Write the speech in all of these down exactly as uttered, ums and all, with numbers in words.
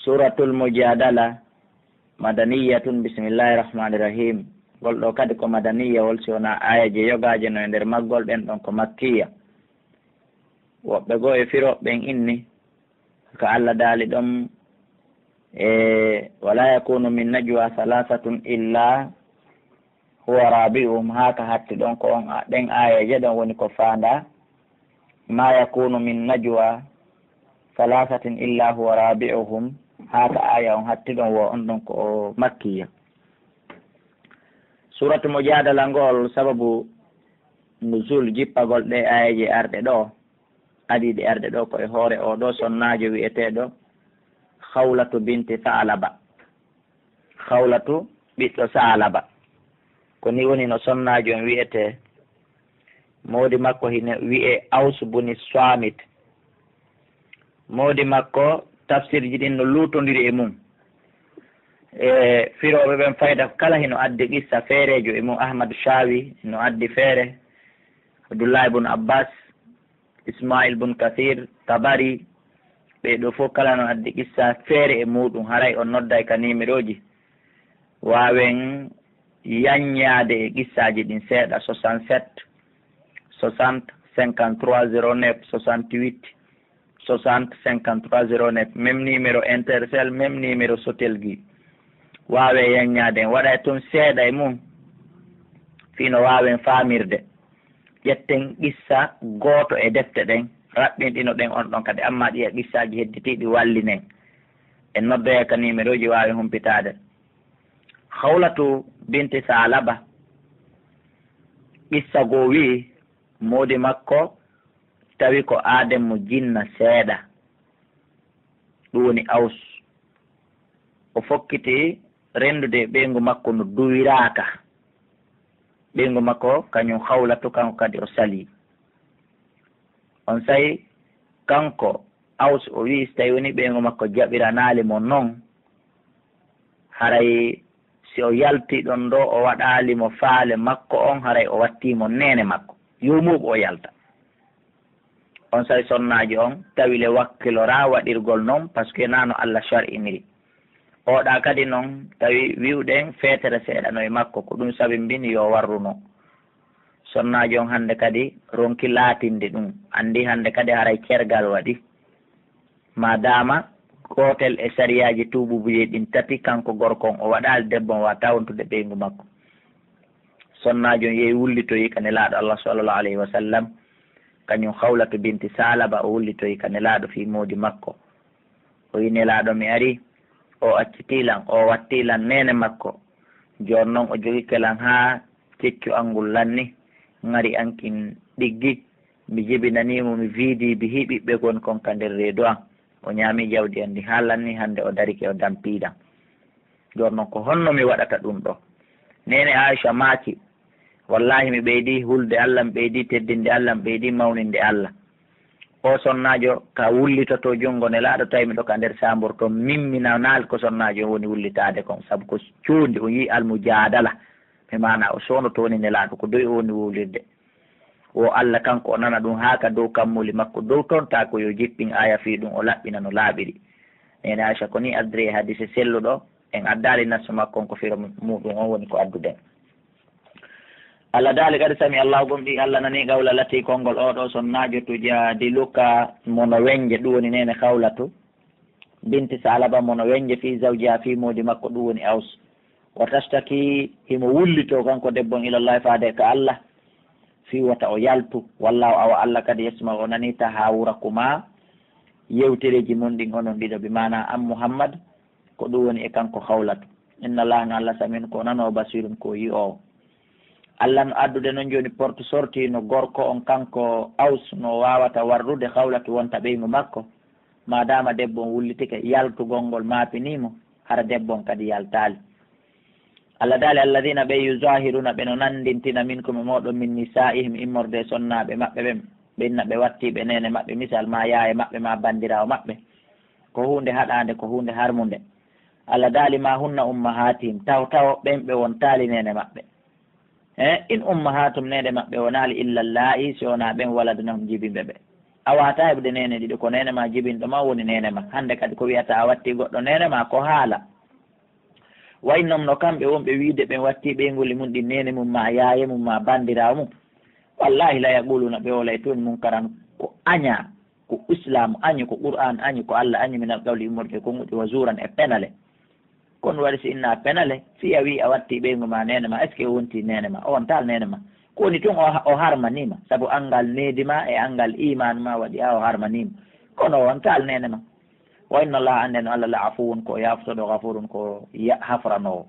Suratul Mujadala, madaniyatun, bismillahi rahmani rahim. Ngol ɗo kadi ko madaniyawol, si wonaa aayeeje yogaaje no e nder maggol, ɗen ɗon ko makkiya. Woɓɓe goo e firooɓe ɓen inni, ka Allah daali ɗon, e, "Wala yakunu min najwa thalathatun illa huwa rabi'uhum", haa ka hatti ɗon, ko on a-, ɗen aayeeje ɗon woni ko faandaa, "Ma yakunu min najwa thalathatin illa huwa rabi'uhum", haa ka aaya on hatti ɗon, wo on ɗon ko makkiya. Suratu Mujadala ngol, sababu nuzul, jippagol ɗe aayeeje arɗe ɗo, adiiɗe arɗe ɗo, ko e hoore oo ɗo sonnaajo wi'eteeɗo Khawlatu binti Sa'laba. Khawlatu ɓiɗɗo Sa'laba. Ko ni woni no sonnaajo on wi'etee. Moodi makko hino wi'ee Aws buni Swamit. Moodi makko, tafsirji ɗin no luutondiri e mum. E firooɓe ɓen fayda kala hino addi qissa feereejo e mum. Ahmad Shawi hino addi feere, Abdullahi bun Abbas, Ismail bun Kathir, Tabari, ɓee ɗoo fof kala no addi qissa feere e muuɗum. Haray on nodday ka nimerooji, waawen yaññaade e qissaaji ɗin seeɗa, soixante-sept, soixante, cinquante-trois, zéro neuf, soixante-huit, soixante, cinquante-trois, zéro neuf, même numéro Intercell, même numéro Sotelgi. Waawen yaññaade en, waɗay toon seeɗa e mum, fii no waawen faamirde. Ƴetten qissa gooto e defte ɗen, raɓɓinɗinoɗen on ɗon kadi, amma ɗiya qissaaji hedditiiɗi wallinen. En noddoya ka numéroji waawen humpitaade. Khawlatu binti Saalaba, qissa goo wi'i, moodi makko tawi ko aademo jinna seeɗa, ɗum woni Aws. O fokkiti renndude e ɓeyngu makko no duwiraaka. Ɓeyngu makko kañum Khawlatu, kanko kadi o salii. Onsay kanko Aws o wi'i, si tawi woni ɓeyngu makko jaɓiranaali mo non, haray si o yaltii ɗon ɗo, o waɗaali mo faale makko on, haray o wattii mo neene makko. Yo mooɓu o yalta. Onsay sonnaajo on tawi le wakkiloraa waɗirgol non, parce que naa no Allah shar'iniri. Oɗa kadi non tawi wi'uɗen feetere seeɗa no e makko, ko ɗum sabimbini yo warru non. Sonnaajo on hannde kadi ronki laatinde ɗum. Anndi hannde kadi haray cergal waɗi. Maadaama gootel e sariyaaji tuububuuji ɗin tati, kanko gorko on o waɗaali debbo on, waawata wontude ɓeyngu makko. Sonnaajo on yehi wullitoyi ka Nelaaɗo Allah sallallahu alayhi wa sallam, kañum Khawlatu binti Saalaba, o wullitoyi ka Nelaaɗo fii moodi makko. O wi'i, "Nelaaɗo, mi ari, o accitii lan, o wattii lan neene makko. Jooni non o jogike lan haa keccu an ngun lanni, ŋari an kin ɗiggi. Mi jibinanii mo, mi viidii, mi hiɓi ɓe gon kon ka nder reedu an. O ñaami jawdi an ndi haa lanni, hannde o darike, o dampii lan. Jooni non ko honno mi waɗata ɗum ɗo?" Neene Aisha maaki, "Wallahi, mi ɓeydi hulde Allah, mi ɓeydi teddinde Allah, mi ɓeydi mawninde Allah. O sonnaajo ka wullitoto junngo Nelaaɗo, tawi miɗo ka nder saambur to, min mi nanaali ko sonnaajo on woni wullitaade kon, sabu ko cuundi, o yi'i almujaadala, mi maana o soonoto woni Nelaaɗo, ko doy o woni wuulirde. Wo Allah kanko o nana ɗum haa ka dow kammuli makko dow ton, taa ko yo jippin aaya fii ɗum, o laɓɓina no laaɓiri." Neene Aisha ko ni addiri e hadiise selluɗo, en addaali nasso makko on, ko firo muɗum on woni ko adduɗen. Allah daali kadi, "Sami Allahu", gomɗii Allah nanii, "qawla lati", konngol oo ɗoo sonnaajo, "tujadiluka", mo no wennje, ɗum woni neene Khawlatu binti Saalaba, mo no wennje fii zawjiha, fii moodi makko, ɗum woni Aws. "Wa tashtaki", himo wullitoo kanko debbo on, "ilallahi", faade ka Allah, fii wota o yaltu. "Wallahu", awa Allah kadi, "yasma'u", o nanii, "tahawurakuma", yewtereeji mon ɗin onon ɗiɗo, bi maana an Muhammad, ko ɗum woni e kanko Khawlatu. "Inna Allaha", no Allah samin ko nanoowo, "basirun", ko yi'oowo. Allah no addude non jooni porte sortie, no gorko on kanko Aws no waawata warrude Khawlatu wonta ɓeyngu makko. Maadaama debbo on wullitike, yaltugol ngol maapinii mo, hara debbo on kadi yaltaali. Allah daali, "Alladhina", ɓe, "yuzahiruna", ɓe no nanndintina, "minkum", e mooɗon, "min nisa'ihim", immorde e sonnaaɓe maɓɓe ɓen, ɓe inna ɓe wattii ɓe neene maɓɓe, misal, maa yaaye maɓɓe, maa banndiraawo maɓɓe. Ko huunde haɗaande, ko huunde harmunde. Allah daali, "Ma hunna ummahatihim", taw taw ɓen ɓe wontaali neene maɓɓe. He, "in ummahatum", neene maɓɓe wonaali, "illa lla'i", si wonaa ɓen, "waladnahum", jibimɓe ɓe. A waawataa heɓude neene ɗiɗo, ko neene ma jibinɗo ma woni neene ma. Hannde kadi ko wiyata a watti goɗɗo neene ma, ko haala. Way non no kamɓe wonɓe wiide ɓen watti ɓeynguuli mun ɗin neene mum ma yaaye mum ma bandiraawo mum. Wallahi la yaquluna, ɓe wolay tun munkaran, ko aña, ko Islam añi, ko Qur'an añi, ko Allah añi, minal qawli, immorde e konguɗi, wa zuran, e penale. Kono waɗi si inna penale, si a wi a watti ɓeyngu ma neene ma, est-ce que o wonti neene ma? O wontal neene ma. Ko woni tun o, o harmaniima, sabu anngal needi ma e anngal iman ma waɗi ha o harmaniima. Kono o wontal neene ma. Wa inna Allaha, annden Allah, la afuwun, ko yaafutoɗo, gafurun, ko ya-, hafranoowo.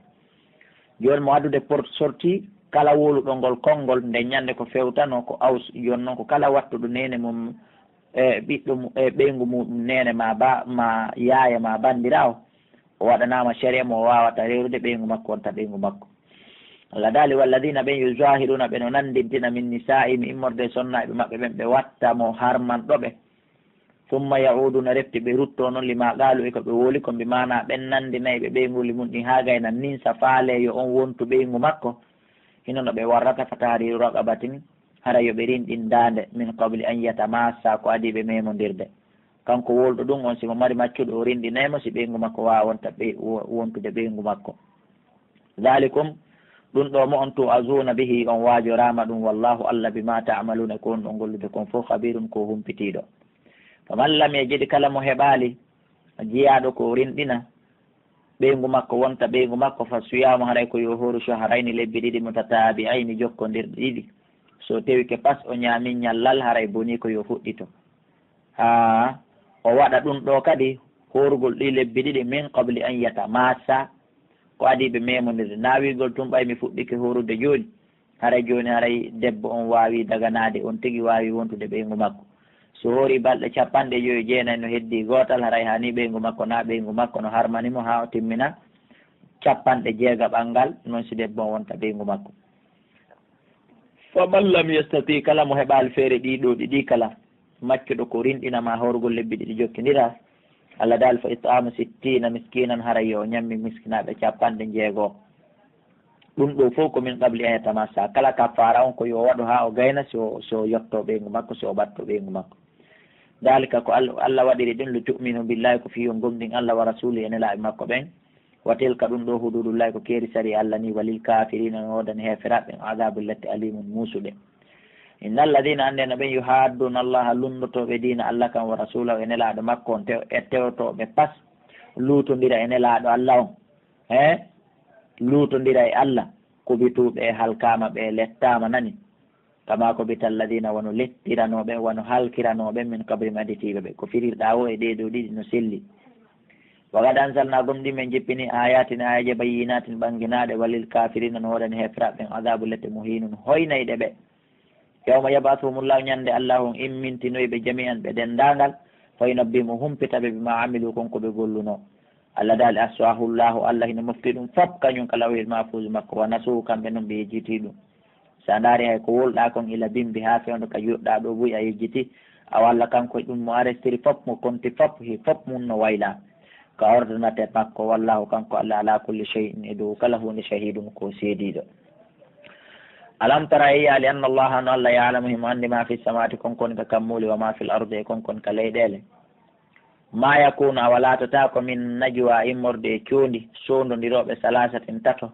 Jooni mo addude por-, sorti kala wowluɗo ngol konngol nde ñannde ko fewtano ko Aws, jooni noon ko kala wattuɗo neene mum, e ɓiɗɗo mu-, e ɓeyngu muɗum, neene ma ba, ma yaaya ma banndiraawo, o waɗanaama sariya mo o waawata rewrude ɓeyngu makko wonta ɓeyngu makko. Allah daali, "Walladina ɓen yuzahiruna ɓe no nanndintina min nisaa'ihim immorde e sonnaaɓe maɓɓe ɓen, ɓe watta mo harmanɗo ɓe. Summa ya'uduna, refti ɓe rutto non, lima qaalu, e ko ɓe wowli kon, bi maana ɓen nanndinay ɓe ɓeynguuli mun ɗin haa gayna, min sa faale yo on wontu ɓeyngu makko." Hino no ɓe warrata, fa tahriru raqabatin, hara yo ɓe rinɗin daande, min qabli an yatamassa, ko adii ɓe memondirde. Kanko wowluɗo ɗum on, si mo mari maccuɗo, o rinɗinay mo, si ɓeyngu makko waawa wonta ɓe-, wo-, wontude ɓeyngu makko. Dhalikum, ɗum ɗo mo on tu'azuna bihi, on waajoraama ɗum, wallahu, Allah, bima ta'maluna, ko on ɗon gollude kon fof, khabirun, ko humpitiiɗo. Faman lam yajid, kala mo heɓaali jiyaaɗo ko rinɗina ɓeyngu makko, wonta ɓeyngu makko, fa siyaamu, haray ko yo hooru, shahrayni, lebbi ɗiɗi, mutatabi'ayni, jokkondirɗi ɗiɗi. So tewike pas o ñaami ñallal, haray boni ko yo fuɗɗito. Haa o waɗa ɗum ɗo kadi, hoorugol ɗi lebbi ɗiɗi, min qabli an yatamassa, ko adii ɓe memondirde. Naa wiigol tun ɓay mi fuɗɗike hoorude jooni, haray jooni, haray debbo on waawi daganaade, on tigi waawi wontude ɓeyngu makko. So hoori balɗe capanɗe joyo, jeenay no heddii gootal, haray haani ɓeyngu makko, naa ɓeyngu makko no harmani mo haa o timmina capanɗe jeegaɓal ngal, non si debbo on wonta ɓeyngu makko. Faman lam yastati, kala mo heɓaali feere ɗii ɗo ɗiɗi kala, maccuɗo ko rinɗina ma hoorugol lebbi ɗiɗi jokkindira, Allah daali, fa it'amu sittina miskinan, haray yo o ñammi miskinaaɓe capanɗe jeego. Ɗum ɗo fof ko min qabli an yatamassa. Kala kaffaara on ko yo waɗu haa o gayna, si o, si o yotto ɓeyngu makko, si o ɓatto ɓeyngu makko. Dalika ko Al-, Allah waɗiri ɗum, li tu'minu billahi, ko fii on gomɗin Allah, wa rasuli, e nelaaɓe makko ɓen. Wa tilka, ɗum ɗo, hududullahi, ko keeri sariya Allah ni, walil kafirina, no woodani heeferaaɓe ɓen, adabun lette, alimun, muusuɗe. Inna alladina, annde no ɓen, yuhadduna Allaha, lunndotooɓe diina Allah kan, wa rasulahu, e nelaaɗo makko on, tew-, e tewtooɓe pas, luutondira e nelaaɗo Allah on, he, luutondira e Allah, kubitu, ɓe halkaama, ɓe lettaama, nani. Kama kubita alladina, wano lettiranoo ɓen, wano halkiranoo ɓen, min qablihim, aditiiɓe ɓe. Ko firirɗaa o e ɗee ɗoo ɗiɗi no selli. Wa qad anzalna, gomɗin men jippini, ayatin, aayeeje, bayyinatin, ɓannginaaɗe, walil kafirina, no woodani heeferaaɓe ɓen, adabun lette, muhinun, hoynayɗe ɓe. Yawma yab'athuhumullahu, ñande Allahu on immintinoy ɓe, jami'an, ɓe denndaangal, fa yunabbihim, o humpita ɓe, bima amilu, kon ko ɓe gollunoo. Allah daali, ahsahullahu, Allah hino mofti ɗum fop, kañum ka lawhil mahfuz makko, wa nasuhu, kamɓe non ɓe yejjiti ɗum. Sa ndaari hay ko wowluɗaa kon ila bimbi haa fewndo ka juutɗaa ɗoo buy a yejjiti, awa Allah kanko e ɗum mo arestiri fop, mo konti fop, he fop mum no waylaa ka ordinateur makko, wallahu, kanko Allah, ala kulli shay'in, e dow kala huunde, shahidun, ko seediiɗo. Alam tara, a yiyaali, anna Allaha, no Allah, ya'lamu, himo anndi, ma fi samawati, kon koni ka kammuuli, wa ma fil ardi, e kon koni ka leyɗeele. Ma yakunu, awa laatataako, min najwa, immorde e coondi, soondondirooɓe, salasatin, tato,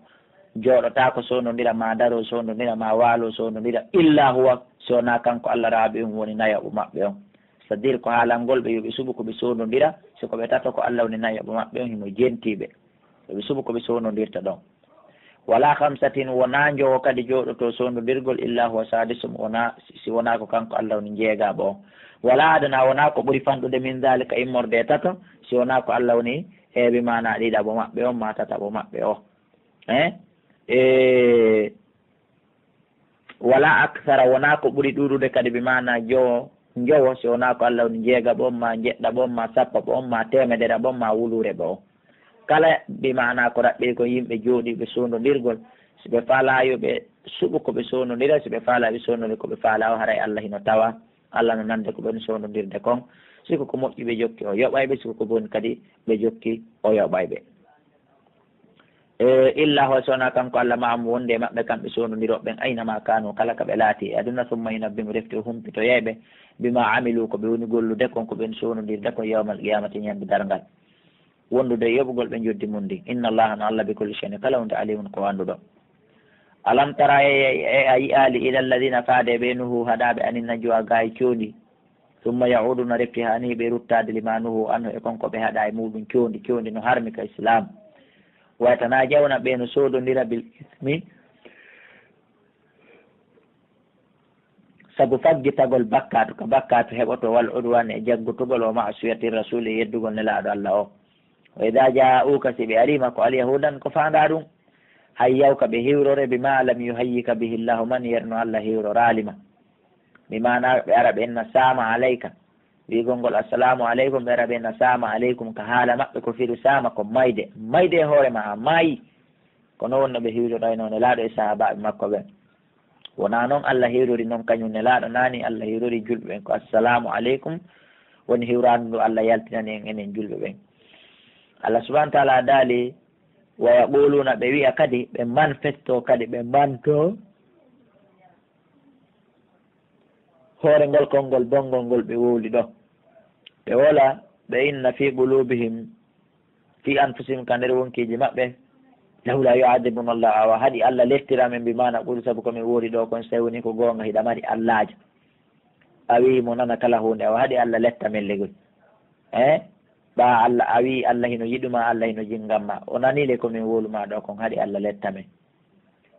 jooɗotaako soondondira, ma daroo soondondira, ma waaloo soondondira, illa huwa, si wonaa kanko Allah, rabi'uhum, woni nayaɓo maɓɓe on. C'est-à-dire ko haalangol ɓe yo ɓe suɓu ko ɓe soondondira, si ko ɓe tato ko Allah woni nayaɓo maɓɓe on, himo jentii ɓe. Yo ɓe suɓu ko ɓe soondondirta ɗon. Wala khamsatin, wonaa njowo kadi jooɗotoo soondondirgol, illa huwa sadisuhum, wonaa, si wonaa ko kanko Allah woni njeegaɓo on. Wala adna, wonaa ko ɓuri fanɗude, min dhalika, immorde e tato, si wonaa ko Allah woni heewi maana ɗiɗaɓo maɓɓe on, ma tataɓo maɓɓe o. Eh? E, wala akthara, wonaa ko ɓuri ɗuuɗude kadi, bi maana jowo, njowo, si wonaa ko Allah woni njeegaɓo on, ma njeɗɗaɓo on, ma sappaɓo on, ma teemederaɓo on, ma wuluureɓo on. Kala bi maana ko raɓɓi ko yimɓe jooɗiiɓe soondondirgol, si ɓe faalaa yo ɓe suɓu ko ɓe soondondira, si ɓe faalaa ɓe soondondira ko ɓe faalaa o, haray Allah hino tawa, Allah no nande ko ɓen soondondirde kon. Si ko ko moƴƴi ɓe jokki, o yoɓay ɓe, si ko ko boni kadi ɓe jokki, o yoɓay ɓe. E, illa hoy sona kanko Allah ma am wonde e maɓɓe kamɓe sownondirooɓe ɓen, ayna ma kanu, kala ka ɓe laati e aduna, summa yunabbi'uhum, refti o humpitoyay ɓe, bima amilu, ko ɓe woni gollude kon, ko ɓen sownondirde kon, yawmal qiyamati, ñande darngal. Wondude e yoɓugol ɓe njoddi mun ndin. Inna Allaha, no Allah, bi kulli shay'in, kala hunde, alimun, ko annduɗo. Alam tara, e, e, a yi'aali, ila alladhina, faade e ɓe, nuhu, haɗaaɓe, ani najwa, gaay coondi, summa ya'uduna, refti haa nii ɓe ruttaade, lima nuhu anhu, e kon ko ɓe haɗaa e muɗum coondi, coondi no harmi ka Islam. Wa yatanajawna, ɓe no soodondira, bil ismi, sabu faggitagol bakkaatu, ka bakkaatu heɓoto, wal udwan, e jaggutugol, wa ma'siyati rasul, e yeddugol Nelaaɗo Allah o. Wa idha ja'uka, si ɓe arii ma, ko alyahudan, ko faandaa ɗum, hayyawka, ɓe hiwrore, bima lam yuhayyika bihi Allahu, man yerno Allah hiwroraali ma. Mi maana ɓe ara ɓe inna sama alayka. Wi'ugol ngol assalamu alaykum, ɓe ara ɓe inna sama alaykum, ka haala maɓɓe ko firi sama ko mayde. Mayde e hoore ma, a maayi. Ko non wonno ɓe hiwroraynoo Nelaaɗo e sahaabaaɓe makko ɓen. Wonaa non Allah hiwrori non kañum Nelaaɗo, naa ni Allah hiwrori julɓe ɓen. Ko assalamu alaykum woni hiwraandu ndu Allah yaltinani en enen julɓe ɓen. Allah subhanahu wa ta'ala daali, wa yaquluna, ɓe wi'a kadi, ɓe manifesto kadi, ɓe manto hoore ngol konngol bonngol ngol ɓe wowli ɗo. Ɓe wola, ɓe inna fi qulubihim, fi anfusihim, ka nder wonkiiji maɓɓe, lawla yu'adhibuna Allah, awa haɗi Allah lettira men bi maana qulu, sabu ko min wowli ɗo kon, so tawi woni ko goonga, hiɗa mari allaajo. A wi'i mo nana kala huunde, awa haɗi Allah letta men legoy. Eh? Ɓaa Allah, a wi'i Allah hino yiɗu ma, Allah hino jingan ma. O nanii le ko min wowlu ma ɗo kon, haɗi Allah letta men.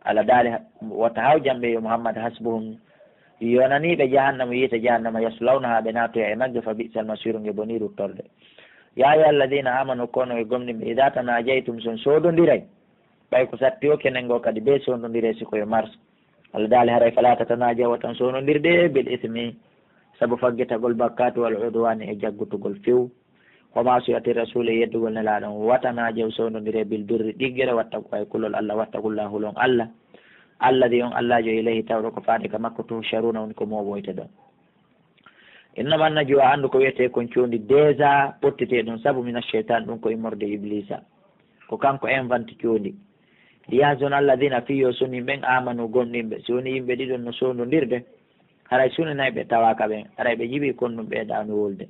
Allah daali, ha-, wota hawjan ɓe, yo Muhammad, hasbuhum, yonaniiɓe jahannama, yiite jahannama, yaslawnaha, ɓe naatoya e magge, fa bi'sal masiru, nge bonii ruttorde. Ya ayyuha alladhina amanu, kono e gomɗinɓe, idha tanajaytum, si on soodondiray, ɓay ko satti o, kenen goo kadi bee soodondiree, si ko yo mars. Allah daali, haray fala tatanajaw, wota on soodondirde, bil ismi, sabu faggitagol bakkaatu, wal udwani, e jaggutugol few. Wa ma'siyati rasul, e yeddugol Nelaaɗo on. Wa tanajaw, soodondire, bil birri, ɗiggere, wattaqu, e kulol Allah, wattaqullah, hulon Allah. Alladhi, on Allaajo, ilayhi, tawɗo ko faade ka makko, tuhsharuna, woni ko mooɓoyte ɗon. Innama najwa, anndu ko wiyetee kon coondi, déjà pottitee ɗum, sabu mina shaytan, ɗum ko immorde Iblisa. Ko kanko inventi coondi. Liyahzuna alladhina, fii yo sunin ɓen, amanu, gomɗinɓe. Si woni yimɓe ɗiɗon no soodondirde, haray suninay ɓe, tawaaka ɓen, haray ɓe jiɓii kon ɗum ɓeydaano wolde.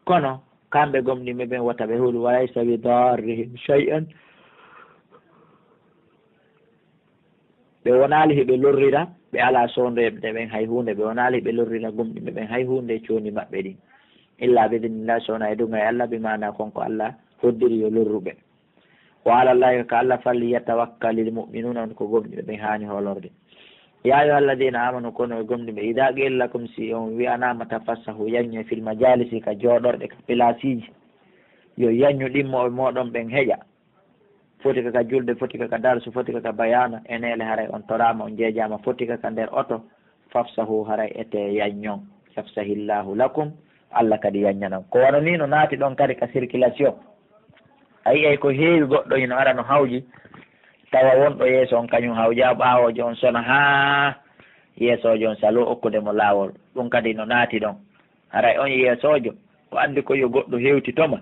Kono kamɓe gomɗinɓe ɓen wota ɓe hulu, walaysa bi darrihim shay'an. Ɓe wonaali hiɓe lorrira, ɓe alaa soondoyɓe ɓen hay huunde, ɓe wonaali hiɓe lorrira gomɗinɓe ɓen hay huunde e coondi maɓɓe ɗin. Illa bi idhnillah, sona e duŋay Allah, bi maana kon ko Allah hoddiri yo lorru ɓe. Wa ala Allahi, ka Allah, falyatawakkalil mu'minuna, on ko gomɗinɓe ɓen haani hoolorde. Ya ayyuha alladhina amanu, kono e gomɗinɓe, idha qila lakum, si on wi'anaama, tafassahu, yaññe, fil majalisi, ka jooɗorɗe, ka pilaasiiji, yo yaññu ɗimmo e mooɗon ɓen heƴa. Foti ka ka julde, foti ka ka darsu, foti ka ka bayaana, e neele haray on toraama, on jeejaama, foti ka ka nder oto, fafsahu, haray ete yaññon, yafsahillahu lakum, Allah kadi yaññanan. Ko wano ni no naati ɗon kadi ka circulation. A yi'ay ko heewi goɗɗo hino ara no hawji, tawa wonɗo yeeso on kañum hawjaa, ɓaawoojo on sona haa yeesoojo on saloo okkude mo laawol. Ɗum kadi no naati ɗon. Haray on yeesoojo, o anndi ko yo goɗɗo hewtito mo.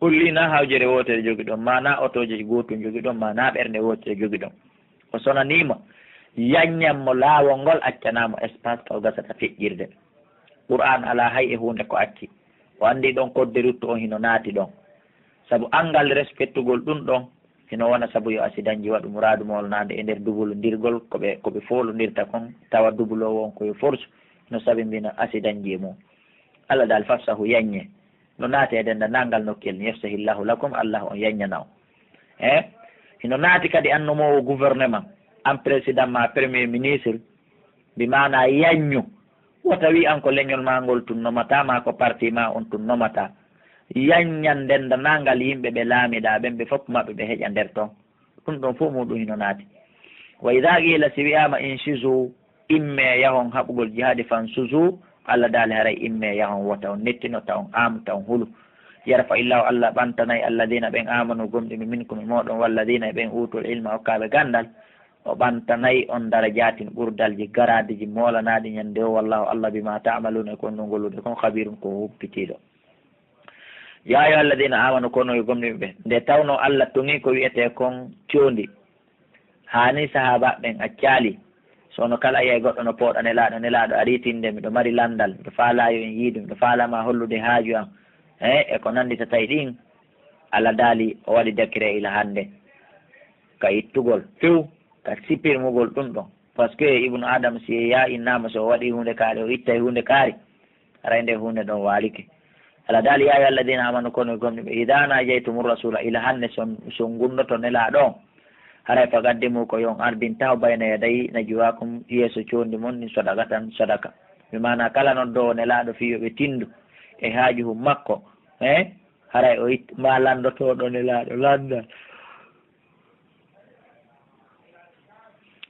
Holli na hawjere wootere jogiɗon, ma na otooje gootum jogiɗon, ma na ɓernde wootere jogiɗon. O sonaniima, yaññan mo laawol ngol, accanaa mo espace ka o gasata feƴƴirde. Qur'aan alaa hay e huunde ko acci. O anndi ɗon kodde ruttu on hino naati ɗon. Sabu anngal respectugol ɗum ɗon, hino wona sabu yo asidanji waɗu muraadu moolanaande e nder dubulondirgol ko ɓe, ko ɓe foolondirta kon, tawa dubuloowo on ko yo force, hino sabimbina asidanji e mum. Allah daal, fafsahu, yaññe. No naati e denndaangal nokkel ni, yafsahillahu lakum, Allah on yaññana on. Eh? Hino naati kadi an nomoowo gouvernement, an président ma premier ministre, bi maana yaññu. Wota wi an ko leñol ma ngol tun nomata, ma ko parti ma on tun nomata. Yaññan denndaangal yimɓe ɓe laamiɗaa ɓen, ɓe fof maɓɓe ɓe heƴa nder ton. Ɗum ɗon fof muɗum hino naati. Wa idha qila, si wi'aama, inshuzu, imme yahon haɓugol jihaadi, fanshuzu, Allah daali haray imme yahon, wota on nettino, ta on aamu, ta on hulu. Yarfa illahu, Allah ɓantanay, alladhina, ɓen, amanu, gomɗinɓe, minkum, e mooɗon, walladhina, e ɓen, utul ilma, okkaaɓe ganndal, o ɓantanay on darajaatin, ɓurdalji, garaadiji moolanaaɗi ñande o, wallahu, Allah, bima ta'maluna, e ko on ɗon gollude kon, khabirun, ko humpitiiɗo. Yaa ayyuha alladina amanu, kono yo gomɗinɓe ɓe, nde tawno Allah tugii ko wiyetee kon coondi, haa nii sahaabaaɓe ɓen accaali. So no kala yiyay goɗɗo no pooɗa Nelaaɗo, Nelaaɗo arii tinde, miɗo mari lanndal, miɗo faalaa yo en yiidu, miɗo faalaa ma hollude haaju an, e, e ko nannditata e ɗin, Allah daali o waɗi décret ila hannde ka ittugol few, ka sipirmugol ɗum ɗon. Parce que Ibnu Adama, si yaa innaama, so o waɗii huunde kaari, o ittay huunde kaari, haray nde huunde ɗon waalike. Allah daali, yaa ayyuha alladina amanu, kono gomɗinɓe ɓe, ida najaytumu rasula, ila hannde son, son gunndoto Nelaaɗo on, haray fa qaddimu, ko yo on ardin taho, bayna yaday najwakum, yeeso coondi mon, ni sadaqatan, sadaka. Bi maana kala noddoowo Nelaaɗo fii yo ɓe tinndu e haajuhu makko, eh, haray o it-, ma lanndotooɗo Nelaaɗo lannda.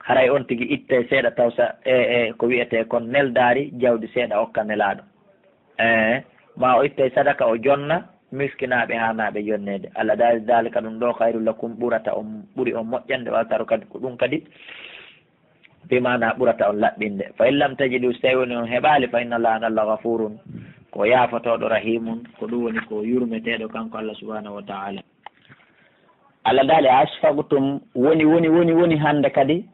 Haray on tigi ittay seeɗa taw sa, e, e, ko wiyetee kon neldaari, jawdi seeɗa okka Nelaaɗo. E, ma o ittay sadaka o jonna miskinaaɓe haanaaɓe jonneede. Allah daali, daalika, ɗum ɗoo, khayrul lakum, ɓurata on, ɓuri on moƴƴande, wa atharu, kadi ko ɗum kadi, bi maana ɓurata on laɓɓinde. Fa in lam tajidu, so tawi woni on heɓaali, fa inna Allaha, Allah, ghafurun, ko yaafotooɗo, rahimun, ko ɗum woni ko yurmeteeɗo kanko Allah subhanahu wa ta'ala. Allah daali, ashfaqtum, woni, woni, woni, woni hannde kadi,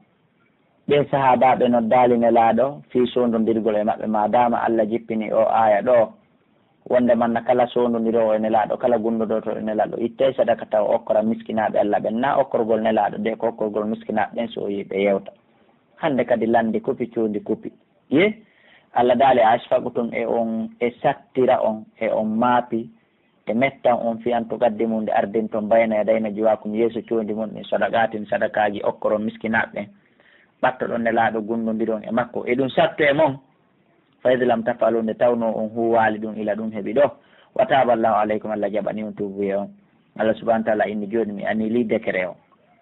ɓen sahaabaaɓe noddaali Nelaaɗo fii soondondirgol e maɓɓe, maadaama Allah jippini oo aaya ɗoo, wonde manna kala soondondiroowo e Nelaaɗo, kala gunndodotooɗo e Nelaaɗo, ittay sadaka taw okkora miskinaaɓe Allah ɓen, naa okkorgol Nelaaɗo de, ko okkorgol miskinaaɓe ɓen, so o yi'i ɓe yewta. Hannde kadi lanndi kupi, coondi kupi. Ye, Allah daali, ashfaqtum, e on, e sattira on, e on maapi, e mettan on, fi an tuqaddimu, nde ardinton, bayna yaday najwaakum, yeeso coondi mon ɗin, sadaqaatin, sadakaaji, okkoron miskinaaɓe ɓen, ɓattoɗon Nelaaɗo, gunndondiron e makko, e ɗum sattu e mon. Fa id lam taf'alu, nde tawnoo on huuwaali ɗum, ila ɗum heɓi ɗoo. Wa taaba Allahu alaykum, Allah jaɓani on tuubuye on. Allah subhanahu wa ta'ala inni, jooni mi anii lii décret on.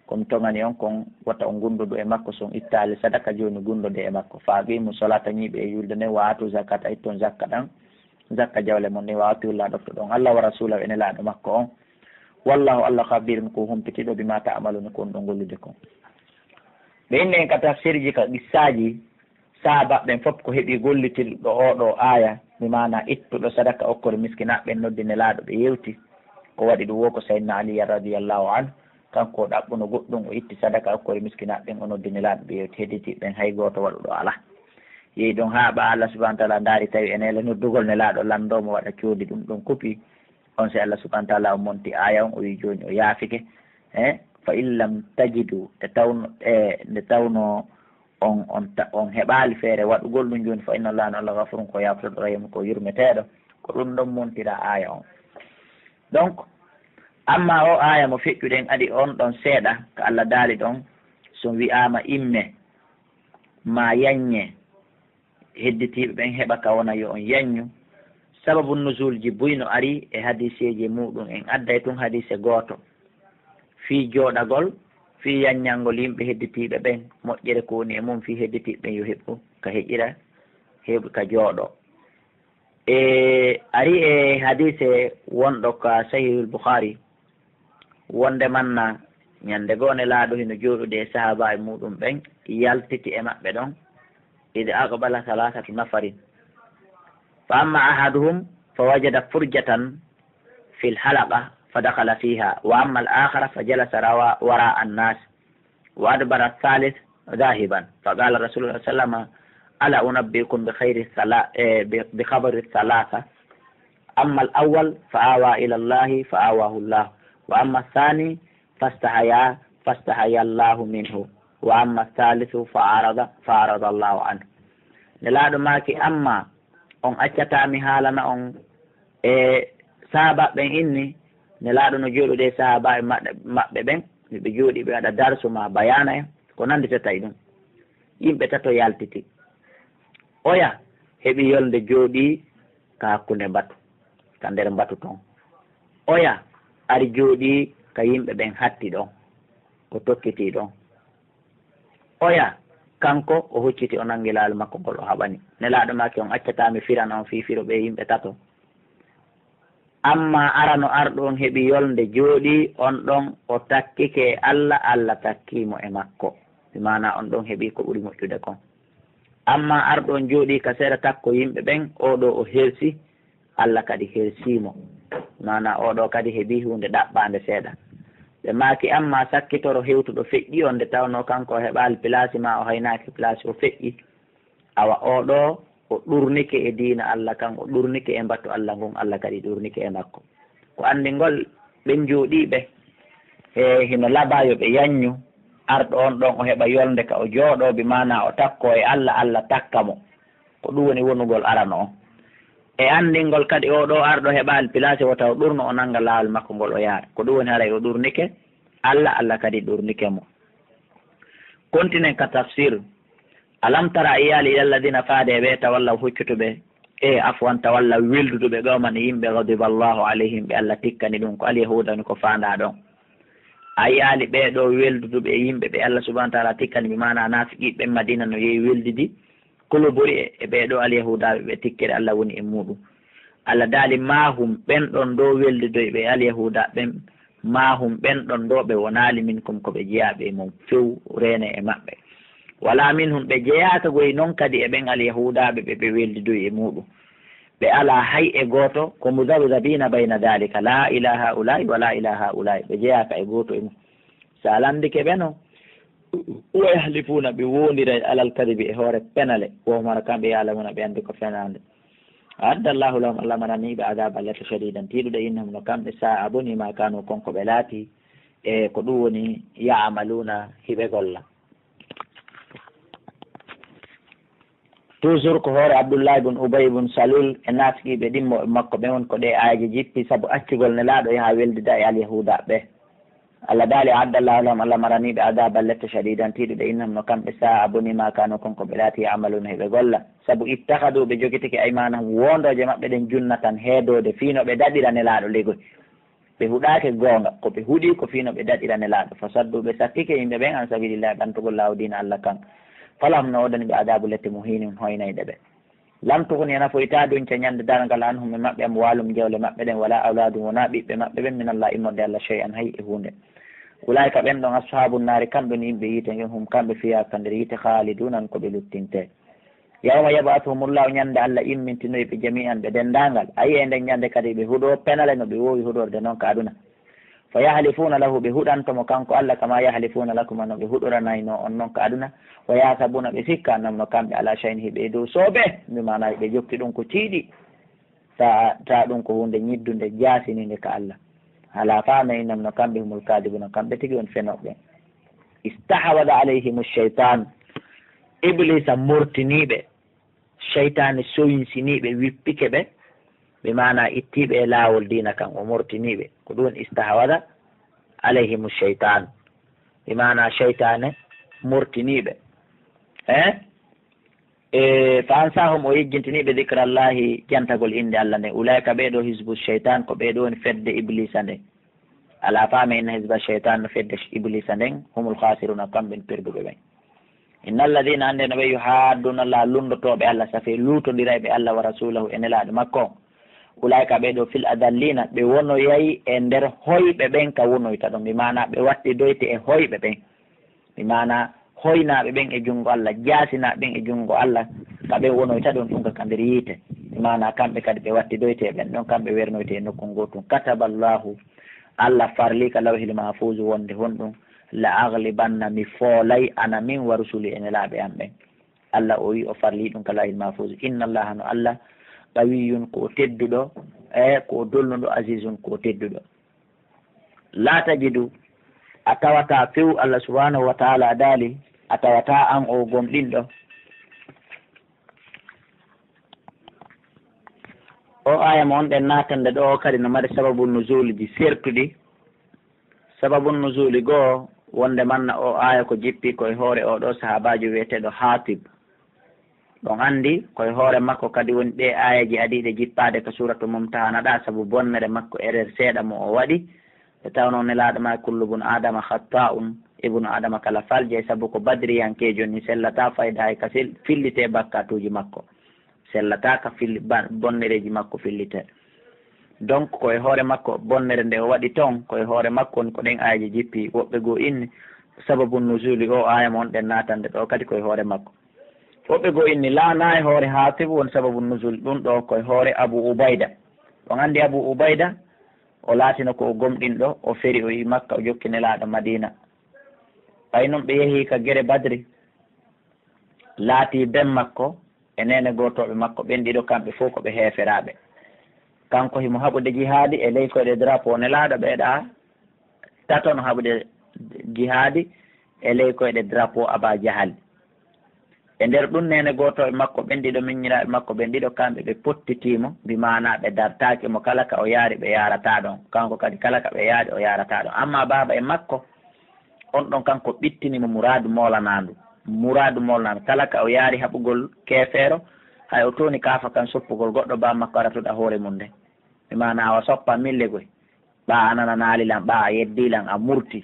Ko mi toŋani on kon, wota on gunndodu e makko, so on ittaali sadaka, jooni gunndodee e makko. Fa aqimu salata, ñiiɓee e julde nden, wa aatu zakata, itton zakka ɗan, zakka jawle mon ɗin, wa atiullaha, ɗoftoɗon Allah, wa rasulahu, e Nelaaɗo makko on. Wallahu, Allah, khabirun, ko humpitiiɗo, bima ta'maluna, ko on ɗon gollude kon. Ɓe inni en ka tafsirji, ka qissaaji, sahaabaaɓe ɓen fof ko heɓi gollitirɗo oo ɗoo aaya, mi maana ittuɗo sadaka okkori miskinaaɓe ɓen, noddi Nelaaɗo, ɓe yewti. Ko waɗi ɗum woo ko Sayyidina Ali radiyallahu anhu, kanko o ɗaɓɓuno goɗɗum, o itti sadaka okkori miskinaaɓe ɓen, o noddi Nelaaɗo, ɓe yewti. Hedditiiɓe ɓen hay gooto waɗuɗo alaa. Yehi ɗon haa ɓa Allah subhanahu wa ta'ala ndaari, tawi e neela noddugol Nelaaɗo, lanndoo mo waɗa coodi ɗum ɗon kupi. On si Allah subhanahu wa ta'ala o monti aaya on, o wi jooni o yaafike. Eh, fa in lam tajidu, nde tawno, e, nde tawno on, on ta-, on heɓaali feere waɗugol ɗum jooni, fa inna Allaha, Allah, ghafurun, ko yaafotooɗo, rahimun, ko yurmeteeɗo. Ko ɗum ɗon montira aaya on. Donc, amma o aaya mo feƴƴuɗen adi on ɗon seeɗa, ka Allah daali ɗon, so wi'aama imme, ma yanye, hedditiiɓe ɓen heɓa ka wona yo on yanyu. Sababu nuzulji buy no ari e hadiiseeji muuɗum, en adday tun hadiise gooto fii jooɗagol, fii yannyangol yimɓe hedditiiɓe ɓen, moƴƴere ko woni e mum fii hedditiiɓe ɓen yo heɓu ka heƴira, heɓu ka jooɗo. E ari e hadiise wonɗo ka Sahihul Bukhari, wonde manna ñande goo Nelaaɗo hino jooɗude e sahaabaaɓe muuɗum ɓen, yaltiti e maɓɓe ɗon, id aqbala thalathatu nafarin. Fa amma ahaduhum fa wajada furjatan fil halaqa fa dakhala fiha, wa amma al akhara fa jalasa rawa-, wara an nas, wa adbara thalith dhahiban. Fa qala Rasulullah sallallahu alaihi wasallam, ala unabbiukum bi khairi thala-, eh, bi, bi khabari thalatha. Amma al awwal fa awa ila Allahi fa awahu Allah. Wa amma thani fastahaya, fastahaya Allahu minhu. Wa amma thalithu fa arada, fa arada Allahu anhu. Nelaaɗo maaki, amma on accataa mi haalana on e sahaabaaɓe ɓen inni, Nelaaɗo no jooɗude e sahaabaaɓe maɓɓe, maɓɓe ɓen, ɓe jooɗii ɓe waɗa darsu ma bayaana en, ko nannditata e ɗum. Yimɓe tato yaltiti. Oya heɓi yolnde jooɗii ka hakkunde mbatu, ka nder mbatu ton. Oya ari jooɗii ka yimɓe ɓen hatti ɗon, o tokkitii ɗon. Oya, kanko o hucciti, o nangi laawol makko ngol, o haɓani. Nelaaɗo maaki, on accataa mi firana on fii firo ɓee yimɓe tato. Amma arano arɗo on heɓi yolnde jooɗii, on ɗon o takkike e Alla, Alla takkii mo e makko. Bi maanaa on ɗon heɓii ko ɓuri moƴƴude kon. Amma arɗo on jooɗii ka seeɗa takko yimɓe ɓen, oo ɗoo o hersi, Allah kadi hersii mo. Maanaa oo ɗoo kadi heɓii huunde ɗaɓɓaande seeɗa. Ɓe maaki, ammaa sakkitoro hewtuɗo feƴƴi on, nde tawnoo kanko o heɓaali pilaasi maa o haynaaki pilaasi, o feƴƴi. Awa oo ɗoo, o ɗurnike e diina Allah kan, o ɗurnike e mbatu Allah ngun, Allah kadi ɗurnike e makko. Ko anndingol ɓen jooɗiiɓe e hino labaa yo ɓe yaññu, arɗo on ɗon o heɓa yolnde ka o jooɗoo, bi maanaa o takkoo e Allah, Allah takka mo. Ko ɗum woni wonugol arano on. E anndingol kadi oo ɗoo arɗo heɓaali pilaasi wota o ɗurno, o nannga laawol makko ngol o yaara. Ko ɗum woni haray o ɗurnike Allah, Allah kadi ɗurnike mo. Kontinen ka tafsir. Alam tara, a yiyaali, ila alladina, faade e ɓe, tawallaw, huccutuɓe, e afwan, tawallaw, welduduɓe, qawman, yimɓe, ghadiba Allahu alayhim, ɓe Allah tikkani ɗum, ko alyahuuda woni ko faandaa ɗon. A yiyaali ɓee ɗoo welduduɓe e yimɓe ɓe Allah subhanahu wa taala tikkani, bi maanaa naafiqiiɓe ɓen Madina no yehi weldidi, kolobori e, e ɓee ɗoo alyahuudaaɓe ɓe tikkere Allah woni e muuɗum. Allah daali, ma hum, ɓen ɗon ɗoo weldudoyɓe e alyahuuda ɓen, ma hum, ɓen ɗon ɗoo ɓe wonaali, minkum, ko ɓe jeyaaɓe e mon few, reene e maɓɓe. Wala minhum, ɓe jeyaaka goy non kadi e ɓen alyahuudaaɓe ɓe ɓe weldidoyi e muuɗum. Ɓe alaa hay e gooto, ko mudabdabina bayna dalika, la ila haulai wala ila haulai, ɓe jeyaaka e gooto e mum. Sa landike ɓe non, wa yahlifuna, ɓe wondiray alal kadibi, e hoore penale, wa hum, hara kamɓe, ya'lamuna, ɓe anndi ko fenaande. Adda Allahu lahum, Allah marani ɓe adaba letta shadidan tiiɗuɗo, innahum, no kamɓe, sa'a boni ma kanu, kon ko ɓe laati, e ko ɗum woni ya'maluna, hiɓe golla. Toujours ko hoore Abdullahi bun Ubay bun Salul e naafiqiiɓe ɗimmo e makko ɓen woni ko ɗe aayeeje jippi sabu accugol Nelaaɗo yaha weldida e alyahuuda ɓe. Allah daali, adda Allahu lahum, Allah marani ɓe adaba letta shadidan tiiɗuɗo, innahum, no kamɓe, sa'a boni ma kanu, kon ko ɓe laati, ya'maluna, hiɓe golla. Sabu ittakhadu, ɓe jogitike, aymanahum, wondooje maɓɓe ɗen, junnatan, heedoode, fii no ɓe daɗira Nelaaɗo legoy. Ɓe huɗaake goonga, ko ɓe huɗi ko fii no ɓe daɗira Nelaaɗo. Fasaddu, ɓe sakkike yimɓe ɓen, an sabilillahi, ɓantugol laawo diina Allah kan. Falahum, no woodani ɓe adaabu lette, muhiinun, hoynayɗo ɓe. Lam tughniya, nafoytaa, duñca ñande darngal, anhum, e maɓɓe, amwaalum, jawle maɓɓe ɗen, wala awlaadum, wonaa ɓiɓɓe maɓɓe ɓen, minallahi, immorde Allah, shay'an, hay e huunde. Ulaa'ika, ɓen ɗon, ashaabun naari, kamɓe woni yimɓe yiite ngen, hum, kamɓe, fiihaa, ka nder yiite, khaaliduuna, ko ɓe luttintee. Yawma yab'athuhumullahu, ñande Allah immintinoyi ɓe, jami'an, ɓe denndaangal. A yi'ay nden ñande kadi ɓe huɗoo penale no ɓe woowi huɗorde non ka aduna. Fa yahlifuuna lahu, ɓe huɗanto mo kanko Allah, kama yahlifuuna lakum, no ɓe huɗoranaynoo on non ka aduna. Wa yahsabuuna, ɓe sikka, annahum, no kamɓe, ala shay'in, hiɓe e dow soobee, bi maanaa ɓe jokki ɗum ko tiiɗi. Ta, ta ɗum ko huunde ñiddunde, jaasiniinde ka Allah. Alaa, faamee, innahum, no kamɓe, humul kaadibuuna, kamɓe tigi woni fenooɓe. Istahwada alayhimu shaytaan, Ibliisa mortinii ɓe. Seytaane soyinsinii ɓe, wippike ɓe, bi maanaa ittii ɓe e laawol diina kan, o mortinii ɓe. Ko ɗum woni istahwada alayhimu sheytaan, bi maanaa seytaane mortinii ɓe. Eh? E, fa ansaahum, o yejjintinii ɓe, dikrallahi, jantagol innde Allah nden. Ulaa'ika, ɓee ɗoo, hizbu sheytaan, ko ɓee ɗoo woni fedde Ibliisa nden. Alaa, faamee, inna hizba sheytaan, no fedde Ibliisa nden, humul khaasiruuna, kamɓe woni perduɓe ɓen. Inna alladina, annde no ɓe, yuhadduuna Allah, lunndotooɓe Allah, safee luutondirayɓe Allah, wa rasulahu, e Nelaaɗo makko on. Ulaa'ika, ɓee ɗoo, fil adalliina, ɓe wonoyay e nder hoyɓe ɓen ka wonoyta ɗon, bi maanaa ɓe wattidoyte e hoyɓe ɓen. Bi maanaa hoynaaɓe ɓen e junngo Allah, jaasinaaɓe ɓen e junngo Allah, ka ɓen wonoyta ɗon, ɗum ka, ka nder yiite. Bi maanaa kamɓe kadi ɓe wattidoyte e ɓen ɗon, kamɓe wernoyte e nokku ngootun. Kataballahu, Allah farlii ka lawhil mahfuuzu wonde honɗum, la aghlibanna, mi foolay, ana min wa rusuli, e Nelaaɓe am ɓen. Allah o wi'i o farlii ɗum ka lawhil mahfuuzu. Inna Allaha, no Allah, qawiyyun, ko o tedduɗo, e ko o dolnuɗo, azizun, ko o tedduɗo. La tajidu, a tawataa few, Allah subhanahu wa ta'ala daali, a tawataa an o gomɗinɗo. O aya mo on ɗen naatande ɗo o kadi no mari sababu nuzulji sertuɗi. Sababu nuzuli goo, wonde manna o aya ko jippi ko e hoore o ɗo sahaabaajo wi'eteeɗo Haatib. Ɗon anndi ko e hoore makko kadi woni ɗee aayeeje adiiɗe jippaade ka suuratu Mumtahana ɗaa, sabu bonnere makko, erreur seeɗa mo o waɗi. Nde tawnoo Nelaaɗo maa, kullu bun Aadama khattaa'un, ibnu Aadama kala faljay, sabu ko badriyankeejo ni, sellataa fayda hay ka sel-, fillitee bakkaatuuji makko. Sellataa ka filli-, ba-, bonnereeji makko fillitee. Donc, ko e hoore makko bonnere nde o waɗi ton, ko e hoore makko woni ko ɗen aayeeje jippi. Woɓɓe goo inni, sababu nuzuli o aya mo on ɗen naatande ɗo kadi ko e hoore makko. Woɓɓe goo inni, laa, naa e hoore Haatib woni sababu nuzul, ɗum ɗo ko e hoore Abu Ubayda. On anndi Abu Ubayda, o laatino ko o gomɗinɗo, o feri, o yi Makka, o jokki Nelaaɗo Madiina. Ɓay non ɓe yehi ka gere Badri, laati ben makko e neene gootooɓe makko, ɓen ɗiɗo kamɓe fow ko ɓe heeferaaɓe. Kanko himo haɓude jihaadi e ley koyɗe drapeau Nelaaɗo, ɓe ɗa tato no haɓude jihaadi e ley koyɗe drapeau Aba Jahal. E nder ɗun, neene gootooɓe makko ɓen ɗiɗo, miññiraaɓe makko ɓen ɗiɗo, kamɓe ɓe pottitiimo, bi maanaa ɓe dartaaki mo, kala ka o yaari ɓe yaarataa ɗon, kanko kadi kala ka ɓe yaari o yaarataa ɗon. Amma baaba e makko, on ɗon kanko ɓittini mo muraadu moolanaandu, muraadu moolanaandu. Kala ka o yaari haɓugol keefeero, hay o tooni kaafa kan soppugol goɗɗo, baaba makko aratuɗo hoore mun nden. Bi maanaa o soppa millegol. Ɓaa a nana naali lan, ɓaa a yeddi lan, a murti.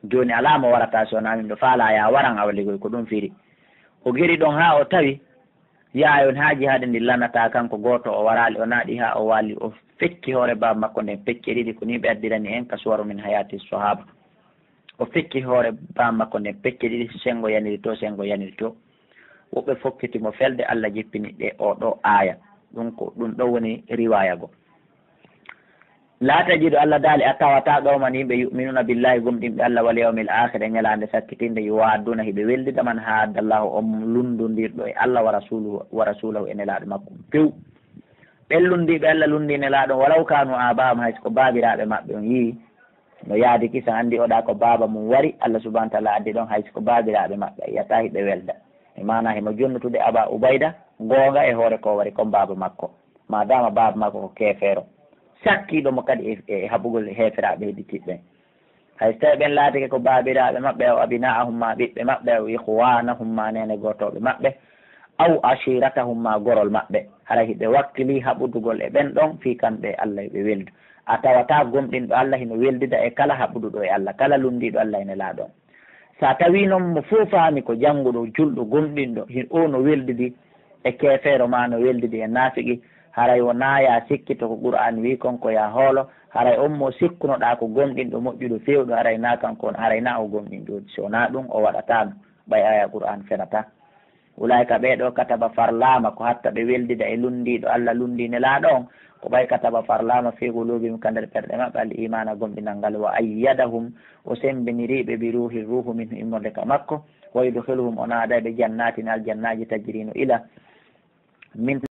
Jooni alaa mo warata si wonaa min, ɗo faalaa ya waran awa ligoy, ko ɗum firi. O geri ɗon haa o tawi yaayon haa jihaade ndi lanataa kanko gooto, o waraali, o naaɗi haa o waali, o fecci hoore baaba makko nden pecce ɗiɗi, ko nii ɓe addirani en ka Suwaru min Hayaati Sahaba. O fecci hoore baaba makko nden pecce ɗiɗi, senngo yaniri to, senngo yaniri to. Woɓɓe fokkiti mo felde, Allah jippini ɓe oo ɗoo aaya. Ɗum ko, ɗum ɗoo woni riwaaya goo. Laa tajidu, Allah daali, a tawataa ɗoo man yimɓe yu'minuuna billaahi, gomɗinɓe Allah, wal yawmil aakhiri, e ñalaande sakkitinde, yuwaadduuna, hiɓe weldida, man haaddallaahu, on lunndondirɗo e Allah, wa rasuuluhu, wa rasuulahu, e Nelaaɗo makko. Few. Ɓen lunndiiɓe Allah, lunndii Nelaaɗo on, walaw kaanu aabaa'ahum, hay si ko baabiraaɓe maɓɓe on. Yi'i, no yaadi kisa, anndi oɗa ko baaba mum wari, Allah subhaanahu wa ta'aalaa addi ɗon, hay si ko baabiraaɓe maɓɓe, a yi'ataa hiɓe welda. E maanaa, himo jonnutude Aba Ubayda, goonga e hoore ko wari kon baaba makko. Maadaama baaba makko ko keefeero, sakkiiɗo mo kadi e, e haɓugol heeferaaɓe hedditiiɓe ɓen. Hay so tawii ɓen laatike ko baabiraaɓe maɓɓe, aw abinaa'ahum, maa ɓiɓɓe maɓɓe, aw ikhwaanahum, maa neene gootooɓe maɓɓe, aw ashiiratahum, maa gorol maɓɓe, haray hiɓe wakkilii haɓudugol e ɓen ɗon fii kamɓe Allah hiɓe weldu. A tawataa gomɗinɗo Allah hino weldida e kala haɓuduɗo e Allah, kala lunndiiɗo Allah e Nelaaɗo on. So a tawii non mo fow faami ko jannguɗo, julɗo, gomɗinɗo, hi-, o no weldidi e keefeero maa no weldidi e naafigi, haray wonaa ya sikkito ko Qur'aan wi'i kon ko ya hoolo, haray on mo sikkunoɗaa ko gomɗinɗo moƴƴuɗo feewɗo, haray naa kanko on, haray naa o gomɗinɗo. Si wonaa ɗum, o waɗataa ɗum, ɓay aya Qur'aan fenataa. Ulaa'ika, ɓee ɗoo, kataba, farlaama, ko hatta ɓe weldida e lunndiiɗo Allah, lunndii Nelaaɗo on, ko ɓay kataba, farlaama, fii quluubihim, ka nder ɓerɗe maɓɓe, al iimaana, gomɗinal ngal, wa ayyadahum, o semmbinirii ɓe, bi ruuhin, ruuhu, minhu, immorde ka makko, wa yudkhiluhum, o naaday ɓe, jannaatin, aljannaaji, tajrii, no ila, min